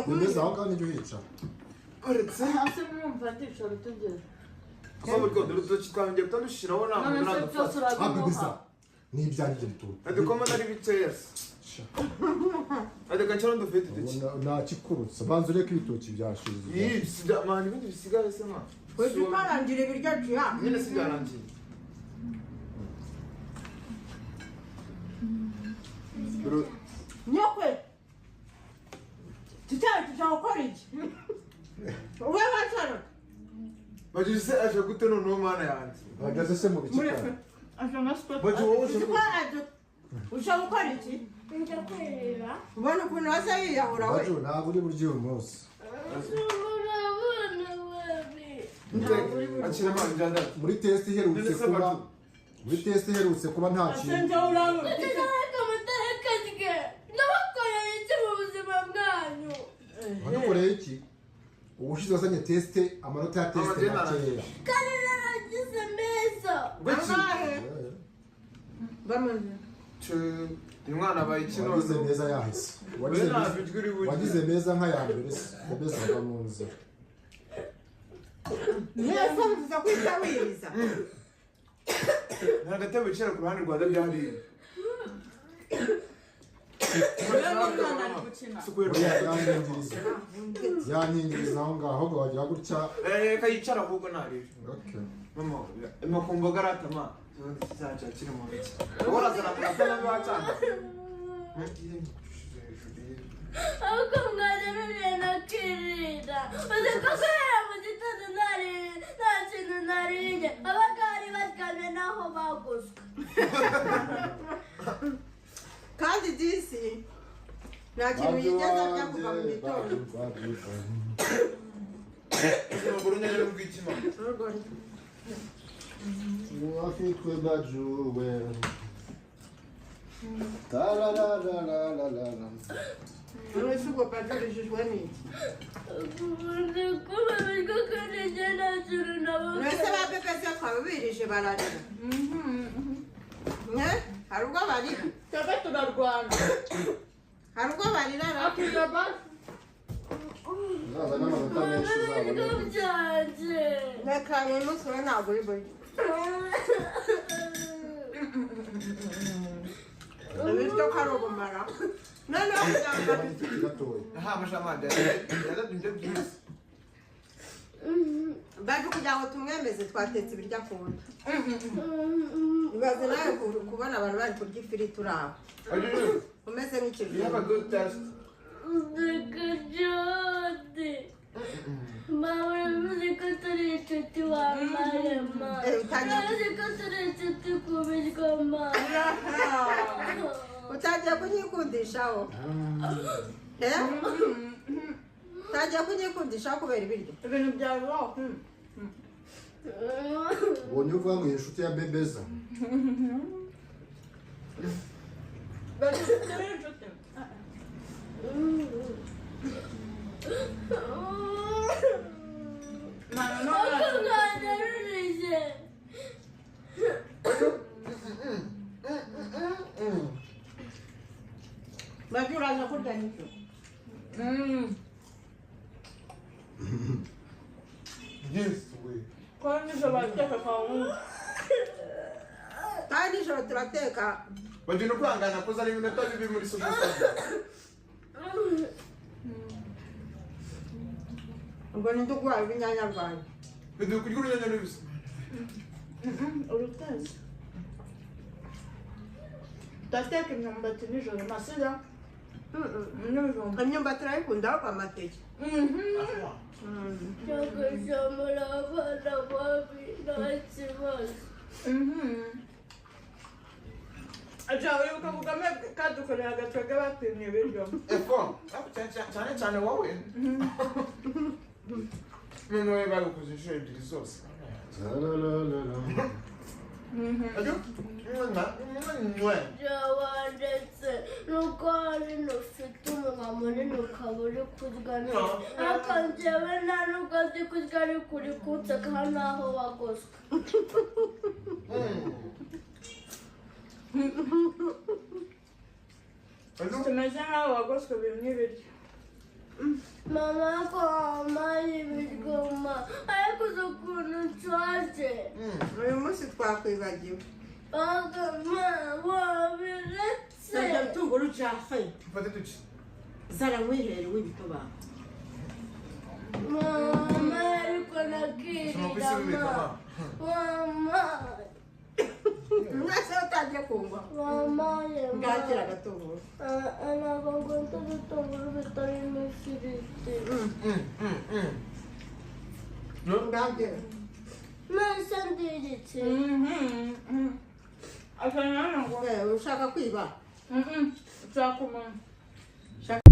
Ugiye Bebeza aho kubirya. ngaho nijya uhicara. Uretse Hasi mwumva ndicara utegereje. kuba buryo dore udutoki twanjye kutadushiraho nta None muntu se byose nagafata. Ah, bebeza. urabimuha? Ni ibyanjye bituwe. Adukoma ari bikeya se. Adeka nshara ndufite duke. Nta kikurutsa, banza ureke ibitoki byashize. Iyi sida man, ibindi bisigaye se man. Ujya ukarangira ibiryo jiya. Nyine si byarangiye. Bro, Nyokwe. Tutari tushaka gukora iki? Ube wacara. Baje se aje gute noneho, mana yanjye? Bageze se mu biki Mureke. kandi? Aje na siporo. Baje wowe uje Uzi ko gute? aje ushaka gukora iki? Njya kwirira. Ubona ukuntu asa yiyahura we. Bajo, ntabwo uri buryo uyu munsi. Murabona babi. Akira man njyana. Muri test iherutse None se kuba Bajo? Muri test iherutse kuba nta Ase kintu. njyewe urabona. Reka mutareka, nabakoreye iki mu buzima bwanyu? Wadukoreye iki? Ubushize wazanye test, amanota ya test Amadeni makeya. Kandi naragize meza. Gwiki. Angahe? Bamaze. Che, uyu mwana abaye iki Wagize none? meza yahise. We Wagize nta meza. bijwi uri burye. Wagize meza nk'aya mbere se? Bebeza, ava mu nzira. Mwese muza kwita wiriza. Nta gatebe wicara ku ruhande rwa Dabya hariya. Rero n'umwana ari gukina. Oya, yanyingiriza, yanyingiriza aho ngaho, ahubwo wagira gutya. Reka yicara ahubwo ntarebe. Okay. Mama, ma ku mboga aratama. Ubundi kizaca kiri mu ntoki. Wowe urazana amanota nabi wacanga. Ahubwo mwageruriye nakirira. Uzi ko guhera mu gitondo ntari nta kintu nariye? Abagari baryamye naho baguzwe. Kandi disi nta kintu yigeze arya kuva mu gitondo. Ubuzima urunyanya rw'ikima. Wafitwe bajuwe. Tarararararara. None se ubwo bajurijijwe n'iki? Ndi kubabirwa kandi njye nta kintu Mwese nabakoreye. ba bebe se twabirije bararira? Ne? Hari ubwo barira? Twebwe turarwana. Hari ubwo barira ra? Akira basi. Uzaza n'amanota menshi Ibiryo uzabone. byanjye. Reka, uyu munsi we ntabwo uri buryo. Ibiryo ko ari ubumara. Noneho kugira ngo Igitoki gatoya. Aha amashamande yadabye ibyo byiza. Baje kugira ngo tumwemeze, twatetse ibiryo akunda. Ibaze nawe kubona abantu bari kurya ifiriti uri aho. Umeze You have a nk'ikijumba. good taste. Ndeka Jodi. Mama, urabizi ko turi inshuti wambaye ma. Eh, Urabizi ko turi inshuti ku biryo ma. Utangiye kunyikundishaho. Eh? Utangiye kunyikundishaho kubera ibiryo. Ibintu byawe waho. Ubonye uvuga ngo iyi inshuti ya bebeza. Bari turi inshuti. Mwana Uko n'umwana. mwanarurije. Baje uraza kurya n'icyo. Yes, we. Ko nijoro bateka kawunga. Kandi nijoro turateka. Bagenda kwihangana kuzana iminota bibi muri social studies. Ubwo ninde uguhaye urunyanya rwanjye? Biduha kurya urunyanya rubisi. Uruteze. Ndateka imyumbati nijoro masira n'ibijumba. Imyumbati urayikunda, ahubwo amateke. Cyagushamura abana babi nta kibazo. Aja uribuka Kagame kadukorera agatwege bapimye ibiryo? Eko, cyane cyane wowe. Noneho babikoze inshuro ebyiri zose. Tarararara. Byabandetse nuko hari ufite umunwa munini ukaba uri kurya neza, ariko njyewe nta nubwo nzi kurya, ariko uri kunseka naho wagoswe. Tumeze nk'aho wagoswe bimwe ibiryo. Mama ko wampaye ibiryo ma, ariko uzi ukuntu nshonje. Uyu munsi twakwibagiwe. Mama, wabiretse. Ibyo bitunguru jafe. Mfate duke. Zara wihere w'ibitoba. Mama, ariko Soma ku nakirira isi bibika ma. ma. Mama, Mwese utangiye kungwa. wampaye ma. Ngakira agatunguru. Ah, ntabwo nkunda ibitunguru bitarimo ifiriti. Ngakira. Mwese ndiritse. Akanana ngo Eh, ushaka kwiba? Nshaka umuntu. Shaka.